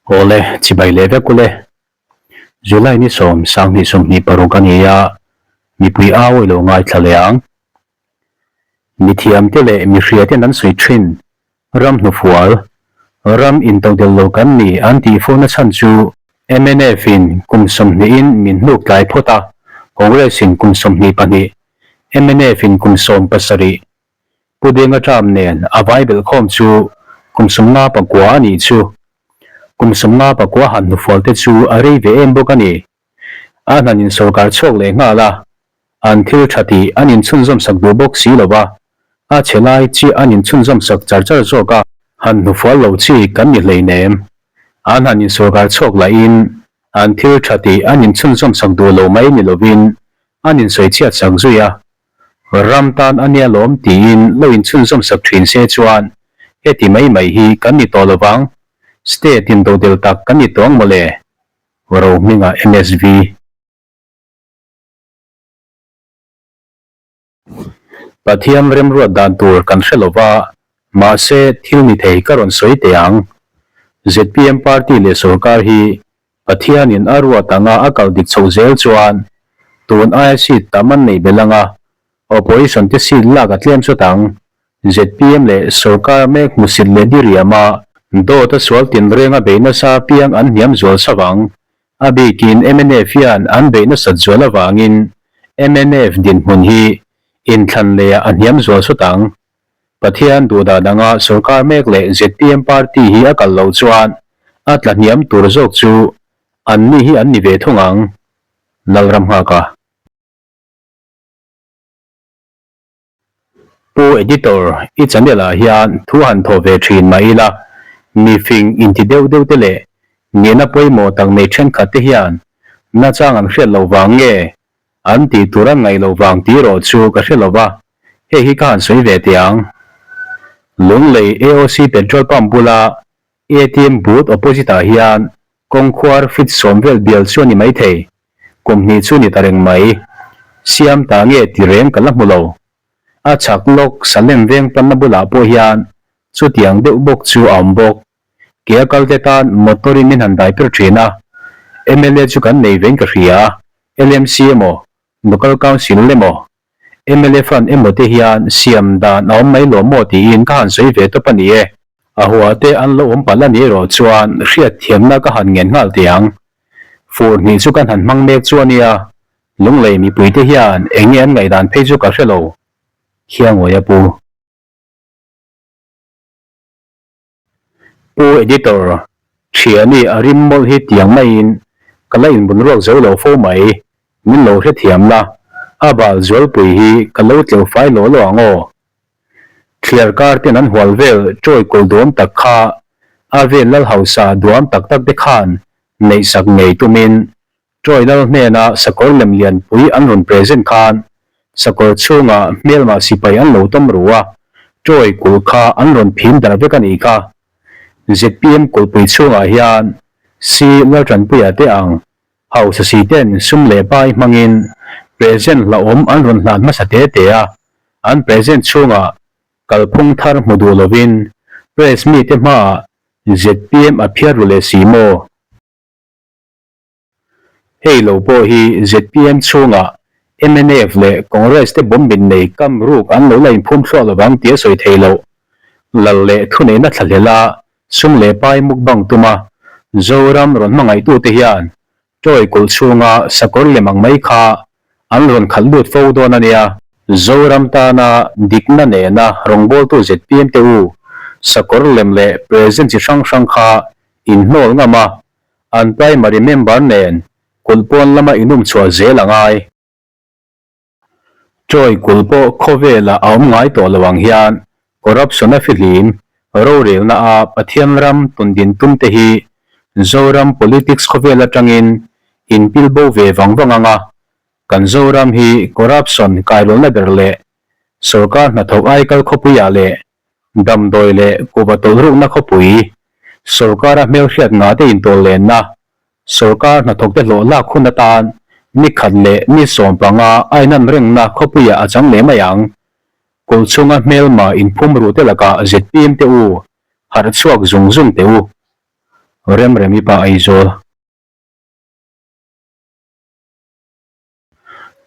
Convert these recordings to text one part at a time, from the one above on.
Awle, chibai leh vek ule. July ni sawm sanghnih 26 a ni a, mipui au i lo ngaithla leh ang. Mithiamte leh mihriaten an sawi thin, ram hnufual, ram intodelh lo kan ni an tih fo na chhan chu mnf in kum sawmhnihin min hnuk tlai phawt a, Congress in kum 22, mnf in kum 17, Pu Denga term nen a vai belh khawm chu kum 59 a nih chu. Kum 59 han hnufual te chu a rei ve em bawk a ni. A hnan in sawrkar chhuak leh nghal a, an thil tha tih an inchhunzawm sak duh bawk si lo va, a chhe lai chiah an inchhunzawm sak char char zawk a. Han hnufual lo chi kan ni hleinem. An han insawrkar chhuak lahin an thil tha tih an inchhunzawm sak duh lo mai ni lovin an insawichhiat sak zui a. Ram tan a nia lawm tiin lo inchhunzawm sak thin se chuan heti mai mai hi kan ni tawh lovang, state in dodel tak kan ni tawh ang mawle. Rohminga MSV. Pathian remruat dan tur kan hre lova, mahse thil ni thei ka rawn sawi teh ang. Zpm party leh sorkar hi Pathianin a ruat anga a kal dik chhoh zel chuan tun aia seat tam an neih belh anga, opposition te seat lak a tlem sawt ang. Zpm leh sorkar mek hmusit leh diriam a, dawt a sual tinreng a bei nasa apiang an hniam zual chauh ang. A bikin mnf hian an beih nasat zual avangin mnf dinhmun hi inthlan lehah a hniam zual sawt ang. Pathian duhdan anga sorkar mek leh zpm party hi a kal loh chuan a tla hniam tur zawk chu an ni hi an ni ve thung ang, Lalramnghaka. Pu Editor, i channel ah hian thu han thawh ve thin mah ila, mifing inti deuh deuh te leh nihna pawimawh tak nei thenkhat te hian nachang an hriat loh vang nge an tih tur an ngaih loh vang tih erawh chu ka hre lo va, hei hi ka han sawi ve teh ang. Lunglei AOC petrol pump bula ATM booth opposite ah hian kawngkhuar feet 10 vel bial chu a ni maithei, kum hnih chu ni ta reng mai. Siam ta nge ti reng ka la hmu lo. A chhak lawk Salem veng panna bulah pawh hian chutiang deuh bawk chu a awm bawk. Ke a kal te tan motor in min han dai per thin a, mla chu kan nei vein ka hria, LMC emaw, Local Council emaw, mla Fund emaw te hian siam dan a awm mai lo maw tiin ka han sawi ve tawp a ni e. A hua te an lo awm palh a nih erawh chuan hriatthiamna ka han ngen nghal teh ang. Fur hnih chu kan han hmang mek chu a nia, Lunglei mipui te hian eng nge an ngaihdan phei chu ka hre lo, Khiangawi a pu. Pu Editor, Thiani a rim mawlh hi tiang maiin ka la inbun ruak zo lo fo mai, min lo hrethiam la, a bal zualpui hi ka lo tleuh fai law law ang aw. Thliar kar ten an hual vel chawi kul duam tak kha a vel lal hausa duam tak tak te khan neihsak ngei tumin Troy lal hnena sakawr lem lianpui an rawn present khan sakawr chhungah hmelmah sipai an lo tawm ru a, Troy kulh kha an rawn phim darh vek a nih kha. Zpm kulhpui chhungah hian Si Laltanpuia te ang hausa si ten sum leh pai hmangin present hlauhawm an rawn hlan hmasa te te a, an present chhungah kalphung thar hmu duh lovin press mite hmaah zpm a phiar ru leh si maw? Hei lo pawh hi zpm chhungah mnf leh Congress te bomb in nei kam ruk an lo la inphum thluah lovang tih a sawi thei loh. Lal leh thuneihna thlahlel a, sum leh pai mukbang tuma Zoram rawn hmangaihtute hian Troy kulh chhunga sakawr lem ang mai kha an rawn khalh lut fo dawn a nia. Zoram tana dikna nena rawngbawltu zpm te u sakawr lem leh present chi hrang hrang kha inhnawl ngam a, An primary member nen kulh pawn lama inum chhuah zel a ngai. Troy kulh pawh khawvelah a awm ngai tawh lo ang hian corruption a fihlim, rorelna a Pathian ram tundin tum te hi Zoram politics khawvel atangin inpil bo ve vang vang ang a, kan Zoram hi corruption kailawlna ber leh sorkar hnathawk aikal khawpuiah leh Damdawi leh kuhva tawlhrukna khawpui, sorkara hmelhriat ngah te intawl lenna, sorkar hnathawkte hlawh lak hun atan ni khat leh ni 15 a inan rengna khawpuiah a chang leh mai ang. Kulh chhunga hmelma inphum ruh te lakah zpm te u, harh chhuak zung zung teh u. Remremi pa Aizawl.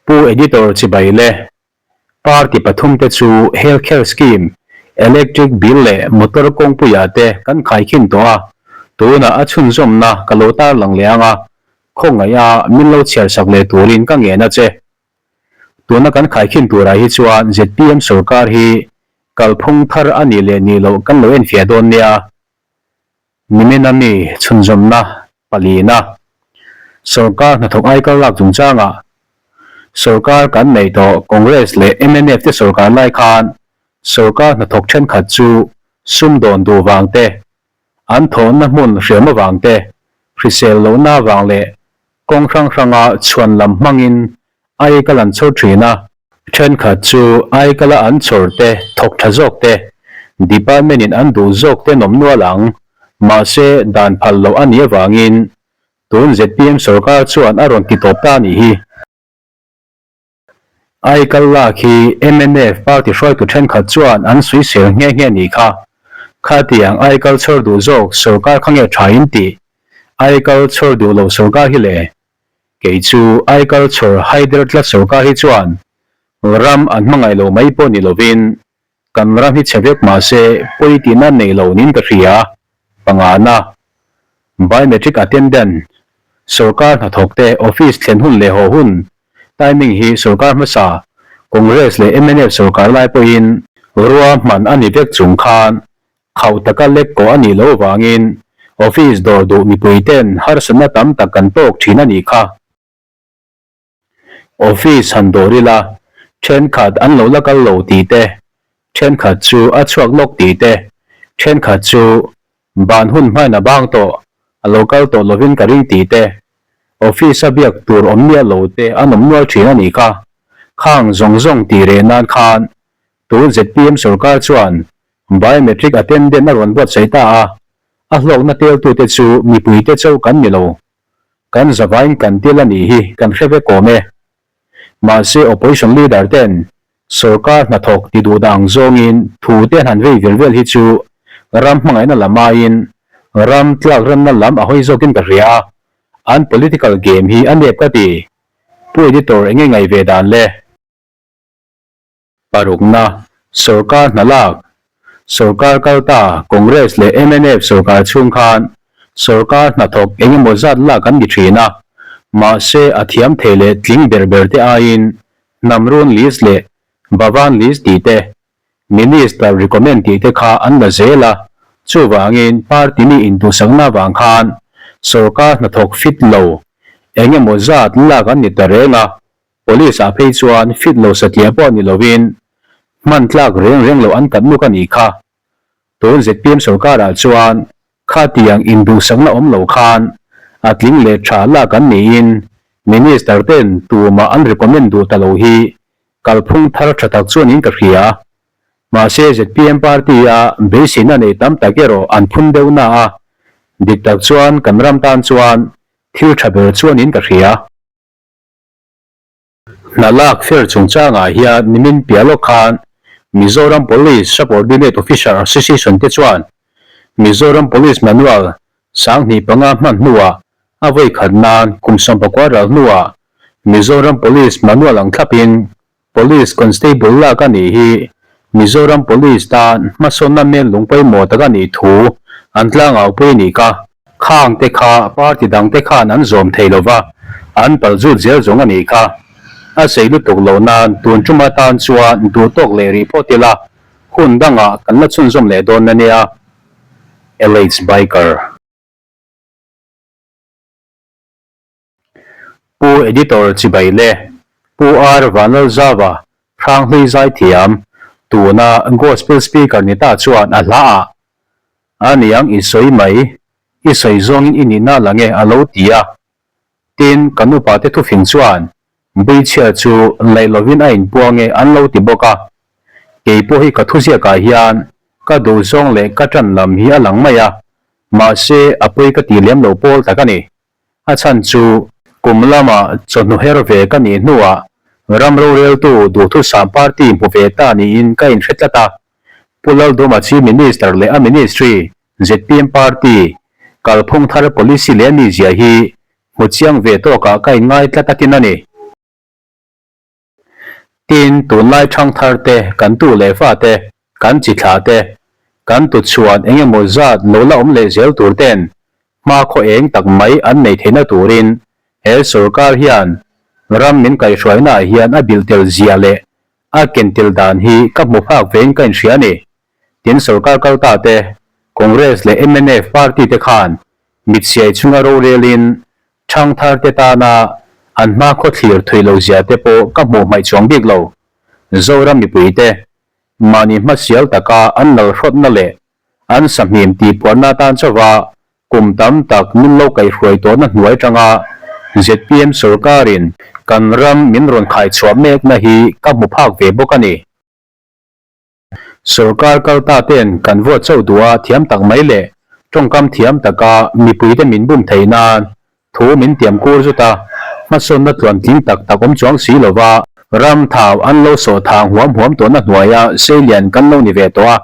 Pu Editor chibai le Party pathumte chu Health Care Scheme, Electric Bill leh Motor kawngpuiah te kan khaikhin tawh a, tunah a chhunzawmna ka lo tarlang leh ang a, khawngaih a min lo chhiarsak leh turin ka ngen a che. Tuna kan khaikhin turah hi chuan zpm sorkar hi kalphung thar a nih leh nih loh kan lo enfiah dawn nia. Nimina mi chhunzawmna palina sorkar hnathawk aikal lak chungchangah sorkar kan neih tawh Congress leh mnf te sorkar lai khan sorkar hnathawk thenkhat chu sumdawn duh vang te, an thawhna hmun hriam avang te, hrisel lohna avang leh kawng hrang hranga chhuan lam hmangin aikal an chhawr thin a. Thenkhat chu aikala an chhawr te thawk tha zawk te, department in an duh zawk te nawm nual ang, mahse dan phal loh a nih avangin tun zpm sorkar chuan a rawn ti tawp ta a nih hi. Aikal lak hi mnf party hruaitu thenkhat chuan an suisel nghe nghe nih kha. Khatiang aikal chhawr duh zawk sorkar kha nge tha in tih? Aikal chhawr duh lo sorkar hi le? Kei chu aikal chhawr haider tlat sorkar hi chuan ram an hmangaih lo mai pawh ni lovin kan ram hi chhe vek mah se pawi tihna nei lo niin ka hria. Pangana, Biometric attendant, sorkar hnathawkte office thlen hun leh haw hun timing hi sorkar hmasa Congress leh mnf sorkar lai pawhin ruahman a ni vek chung khan Khauh taka lek kawh a nih loh vangin office dawr duh mipui ten harsatna tam tak kan tawk thin a nih kha. Office han dawr ila, thenkhat an lo la kal lo tih te, thenkhat chu a chhuak lawk tih te, thenkhat chu ban hun hmain a bang tawh, a lo kal tawh lovin ka ring tih te, office a biak tur awm miah lo te an awm nual thin a nih kha. Khang zawng zawng tih reh nan khan tun zpm sorkar chuan Biometric attendant a rawn buatsaih ta a, a hlawkna teltute chu mipuite chauh kan ni lo. Kan zavain kan tel a nih hi kan hre vek awm e. Mahse opposition leader ten sorkar hnathawk ti duh dah ang zawngin thu te an han vei vel vel hi chu ram hmangaihna lam aiin ram tlak remna lam a hawi zawkin ka hria a, an political game hi a nep ka ti. Pu Editor enge ngaih ve dan le? Parukna, Sorkar hna lak, Sorkar kal ta Congress leh mnf sorkar chhung khan sorkar hnathawk eng emaw zat lak an ni thin a, mahse a thiam thei leh tling ber ber te aiin hnam run list leh Bhavan list tih te, Minister recommend tih te kha an la zel a, chuvangin party mi induhsakna avang khan sorkar hnathawk fit lo eng emaw zat lak an ni ta reng a, Police ah phei chuan fit lo satliah pawh ni lovin hman tlak reng reng loh an kat nuk a nih kha. Tun zpm sorkar ah chuan khatiang induhsakna awm lo khan a tling leh tha lak an niin Minister ten tumah an recommend duh ta lo hi kalphung thar tha tak chuan in ka hria. Mahse zpm party a beiseina nei tam tak erawh an phun deuh na a, dik tak chuan kan ram tan chuan thil tha ber chuan in ka hria. Hna lak fair chungchangah hian nimin piah lawk khan Mizoram Police Subordinate Officer Association te chuan Mizoram Police Manual 2005 hman hnuah a vawi khat nan kum 14 ral hnuah Mizoram Police Manual ang thlapin Police Constable lak a nih hi Mizoram Police tan hmasawnna mel lung pawimawh tak a nih thu an tlangau pui a nih kha. Khang te kha party dang te khan an zawm thei lova, an pal zut zel zawng a nih kha. A sei lutuk lo nan tun tum atan chuan duhtawk leh rih phawt ila, hun dangah kan la chhunzawm leh dawn a nia. LH Biker. Pu Editor Chibai le Pu R Vanlalzava Hranghlui Zaithiam, tuna Gospel Speaker ni ta chuan a hla ah a niang i sawi mai, i sawi zawngin i nihna la nge a lo ti a. Tin, kan upate thufing chuan Buichhia chu laih lovin a inpuang e an lo ti bawk a. Kei pawh hi ka thuziakah hian ka duhzawng leh ka ṭan lam hi a lang mai a, mahse a pawi ka tih lem lo pawl tak a ni. A chhan chu kum lama chawhnu her ve ka nih hnuah ram roreltu duhthusam party hmu ve ta niin ka inhre tlat a. Pu Lalduma Chief Minister leh a Ministry, zpm Party, Kalphung thar policy leh mizia hi hmu chiang ve tawkah ka inngai tlat atin a ni. Tin, tunlai thangthar te, kan tu leh fa te, kan chi thlah te, kan tuchhuan eng emaw zat lo la awm leh zel tur ten hma khaw eng tak mai an nei theihna turin he sorkar hian ram min kaihhruainaah hian a bilh tel zia leh a ken tel dan hi ka hmu phak vein ka inhria a ni. Tin, sorkar kal ta te, Congress leh mnf party te khan mitsiai chunga rorelin Thangthar te tana an hma khawthlir thui lo zia te pawh ka hmuh hmaih chuang bik lo. Zoram mipui te, mahni hmasial taka an lal hrawtna leh an sahmim tihpuarna atan chauha kum tam tak min lo kaihhruai tawhna hnuai atanga zpm sorkarin kan ram min rawn khaichhuah mekna hi ka hmu phak ve bawk a ni. Sorkar kal ta ten kan vote chauh duh a thiam tak mai leh tawngkam thiam taka mipuite min bum theih nan thu min tiam kur zut a, hmasawnna tluantling tak tak awm chuang si lova ram thau an lo sawh thang huam huam tawhna hnuaia seilian kan lo ni ve tawh a,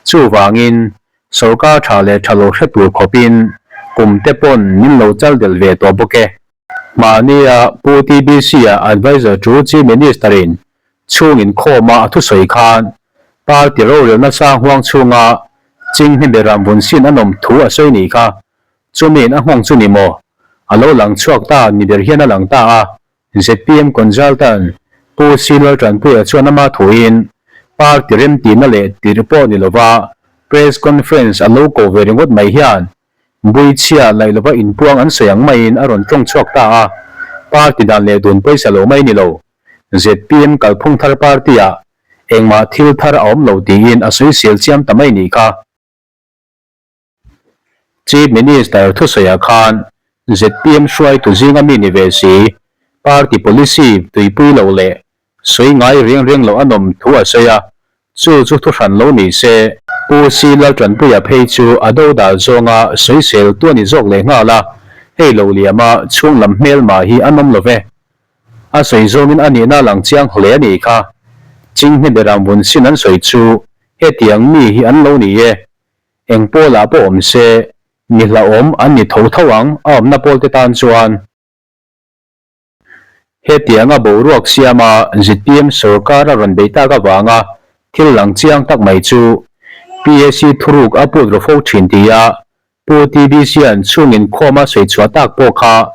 chuvangin sorkar tha leh tha lo hre tur khawpin kum te pawn min lo chal del ve tawh bawk e. Mahnia Pu TBC-a Adviser chu Chief Minister-in chhung inkhawma a thusawi khan party rorelna sang huang chhunga Ching hmebe ram vun sin a nawm thu a sawi nih kha. Chumiin a nghawng chu ni maw? A lo lang chhuak ta ni ber hian a lang ta a. Zpm Consultant Pu C Laltanpuia chuan ama thuin party remtihna leh tirh pawh ni lova Press Conference a lo ko ve ringawt mai hian Buichhia laih lova inpuang an sawi ang maiin a rawn tawng chhuak ta a, party dan leh dun pawisa lo mai ni lo. Zpm kalphung thar party-ah engmah thil thar a awm lo tiin a sawisel chiam ta mai nih kha. Chief Minister thusawiah khan zpm hruaitu zinga mi ni ve si, party policy tuipui lo leh Sawi ngai riang riang loh a nawm thu a sawi a, chu chu thu hran lo ni se. Pu Si Laltanpuia phei chu a dodal zawnga sawisel tu a ni zawk leh nghal a, hei lo liama chhung lam hmel mah hi a nawm lo ve. A sawi zawngin a nihna lang chiang hle a nih kha. Chinghne beram vun sin an sawi chu hetiang mi hi an lo ni e. Eng pawlah pawh awm se, mi hlauhawm an ni tho tho ang a awmna pawlte tan chuan. Hetianga boruak siama zpm sorkar a rawn bei tak avanga thil lang chiang tak mai chu PAC thuruk a put ru fo thin tia Pu TBC-a'n chhung inkhawm a sawi chhuah tak pawh kha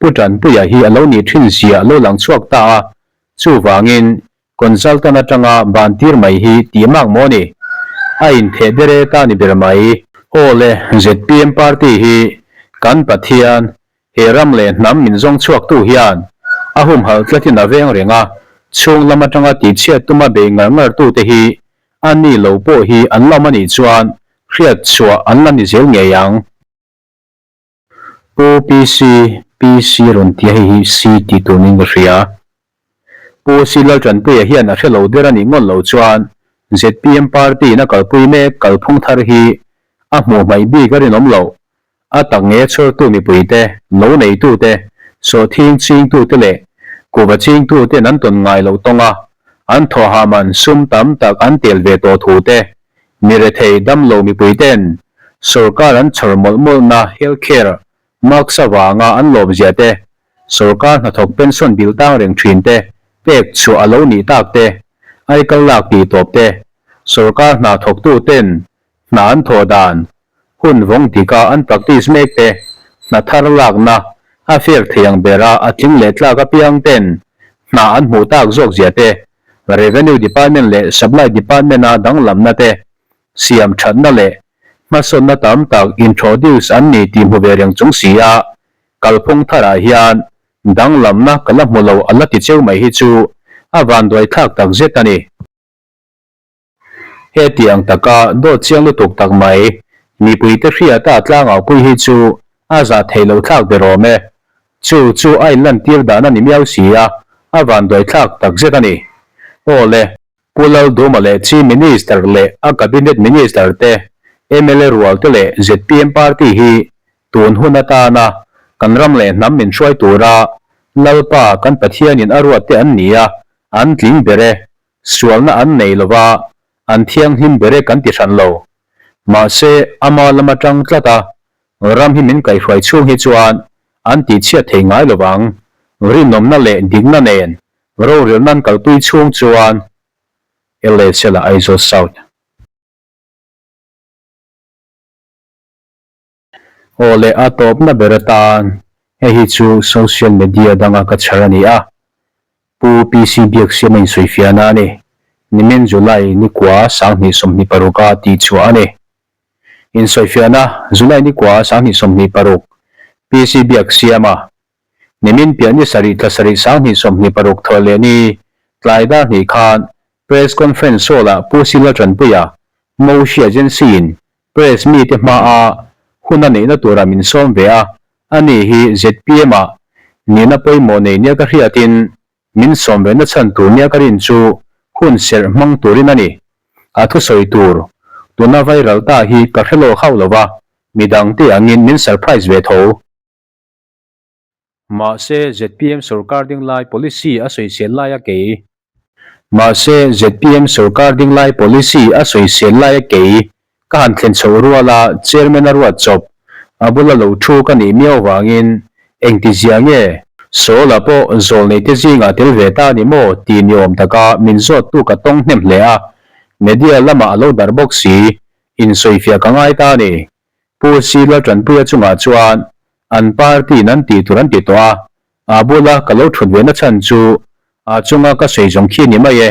Pu Tanpuia hi a lo nih thin zia a lo lang chhuak ta a, chuvangin Consultant atanga ban tir mai hi tih mak maw ni? A intheh ber e ta ni ber mai. Aw le, zpm party hi kan Pathian, he ram leh hnam min zawng chhuaktu hian a humhalh tlatin a veng reng a, chhung lam atanga tihchhiat tuma bei ngar ngar tute hi a ni lo pawh hi an lam a nih chuan hriat chhuah an la ni zel ngei ang. Pu PC, PC rawn tia hei hi C tih tur niin ka hria. Pu C Laltanpuia hian a hre lo der a nih ngawt loh chuan zpm party in a kalpui mek kalphung thar hi a hmuh hmaih bik a rinawm loh. A tak nge chhawrtu mipuite, lo neitute, sawhthing chingtute leh kuhva chingtuten an tawn ngai loh tawnga an thawhah man sum tam tak an tel ve tawh thu te Mi rethei damlo mipuiten sorkar an chhawr mawlh mawlhna health care mask avanga an lawmzia te, sorkar hnathawk pension bill tang reng thin te pek chhuah a lo nih tak te, aikal lak tih tawp te, sorkar hna thawktu ten hna an thawh dan hun vawng dika an practice mek te, hna thar lakna a fair thei ang bera a tling leh tlak apiang ten hna an hmuh tak zawk zia te, Revenue Department leh Supply Department-a danglamna te, siam thatna leh hmasawnna tam tak introduce an ni tih hmu ve reng chung si a, kalphung tharah hian danglamna ka la hmu lo a la ti cheu mai hi chu a vanduai thlak tak zet a ni. Hetiang taka dawt chiang lutuk tak mai, mipuite hriata tlangau pui hi chu a zah theih loh thlak ber awm e. Chu chu a inlantir dan a ni miau si a, a vanduai thlak tak zet a ni. Aw le, Pu Lalduma leh Chief Minister leh a Cabinet Minister te, mla rual te leh zpm party hi tun hun atana kan ram leh hnam min hruai tura Lalpa kan Pathianin a ruat te an ni a, an tling ber e. Sualna an nei lo va, an thianghlim ber e kan ti hran lo. Mahse, ama lam atang tlat a. Ram hi min kaihhruai chhung hi chuan an tihchhiat thei ngai lo vang. Rinawmna leh dikna nen rorelna an kalpui chhung chuan LHL-a Aizawl South. Aw leh a tawpna ber atan hei hi chu social media danga ka chhar a ni a, Pu PC Biaksiama insawifiahna a ni. Nimin July nikua 2026 a tihchhuah a ni. Insawifiahna, July nikua 2026, PC Biaksiama, Nimin piah ni sarih thla sarih 2026 thawh leh ni tlai dar hnih khan Press Conference Hall-ah Pu Sila Tanpuia, Moshi Agency-in Press mite hmaa hun a neihna turah min sawm ve a, ani hi ZPM-ah nihna pawimawh nei nia ka hriatin Min sawm ve na chhan tur nia ka rin chu hun serh hmang turin a ni. A thusawi tur, tuna viral ta hi ka hre lawk hauh lo va, midang te angin min surprise ve tho. Mahse, zpm sorkar ding lai policy a sawisel lai a kei. Mahse, zpm sorkar ding lai policy a sawisel lai a kei. Ka han thlen chhoh rual a, chairman a ruat chawp. A bula lo thu ka nih miau vangin engti zia nge? Saul-a pawh zawlneite zingah tel ve ta a ni maw tih ni awm taka min zawttu ka tawng hnem hle a, media lamah a lo darh bawk si, insawifiah ka ngai ta a ni. Pu Sila Tanpuia chungah chuan an party-in an tih tur an ti tawh a, a bula ka lo thut ve na chhan chu a chunga ka sawi zawng khi ni mai e.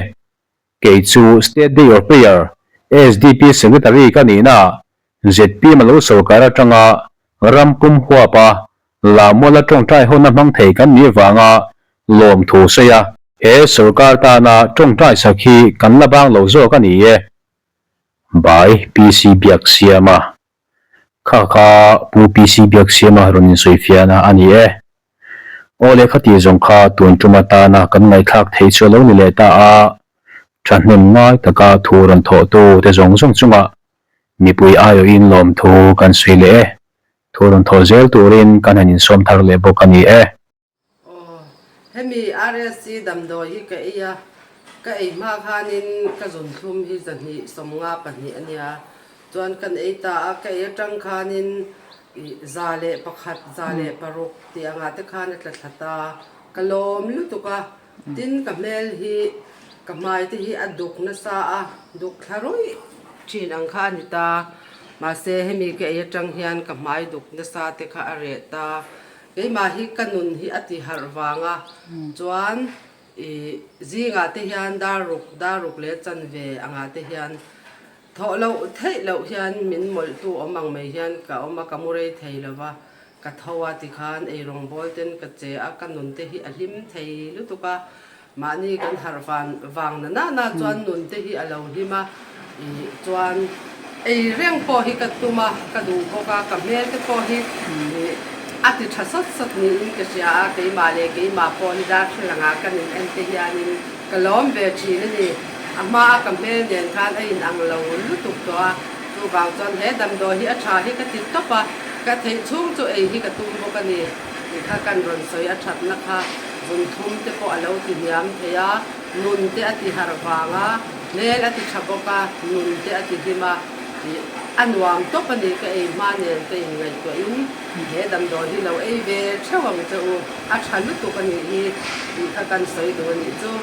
Kei chu State Day of Prayer, SDP Secretary ka nihna zpm a lo sorkar atanga ram pum huapa Lamuala tawngtai hona hmang thei kan nih vanga lawmthu sawi a. He sorkar tana tawngtai sak hi kan la bang lo zawk a ni e. By PC Biaksiama. Kha kha Pu PC Biaksiama rawn insawifiahna a ni e. Aw leh khati zawng kha tun tum atana kan ngaihthlak thei chu a lo ni leh ta a, thahnem ngai taka thu rawn thawhtu te zawng zawng chungah mipui aiawhin lawmthu kan sawi leh e. Thu rawn thawh zel turin kan han insawm thar leh bawk a ni e. Aw, hemi RSC damdawi hi ka ei a, ka ei hma khanin ka zunthlum hi 252 a nia, chuan kan ei ta a, ka ei atang khanin 101, 106 tih angah te khan a tla thla ta, ka lawm lutuk a, tin ka hmel hi ka hmai te hi a duk nasa a, duk thla rawih thin ang kha a ni ta, mahse hemi ka ei atang hian ka hmai duk nasa te kha a reh ta. Keimah hi ka nun hi a ti harh vang a, chuan i zingah te hian dar ruk, dar ruk leh chanve angah te hian thawh loh theih loh hian min mawlhtu awm ang mai hian ka awm a, ka mu rei thei lo va, ka tho a tikhan eirawng bawl ten ka che a, ka nun te hi a hlim thei lutuk a. Mahni kan harh van vang na na na chuan nun te hi a lo hlim a, ih chuan ei reng pawh hi ka tum a, ka duh bawk a, ka hmel te pawh hi ih a ti tha sawt sawt niin ka hria a, keimah leh keimah pawh hi darthlalang ah kan in en te hianin ka lawm ve thin a ni. A hma a ka hmel nen khan a in ang lo lutuk tawh a, chuvang chuan he damdawi hi a tha hi ka ti tawp a, ka theih chhung chu ei hi ka tum bawk a ni. Tih kha kan rawn sawi a thatna kha zunthum te pawh a lo ti hniam thei a, nun te a ti harh vang a, hmel a ti tha bawk a, nun te a ti hlim a, ih a nuam tawp a ni ka ei hma nen ka inngaihtuahin he damdawi hi lo ei ve theuh ang che u, a tha lutuk a nih hi tih kha kan sawi duh a nih chu.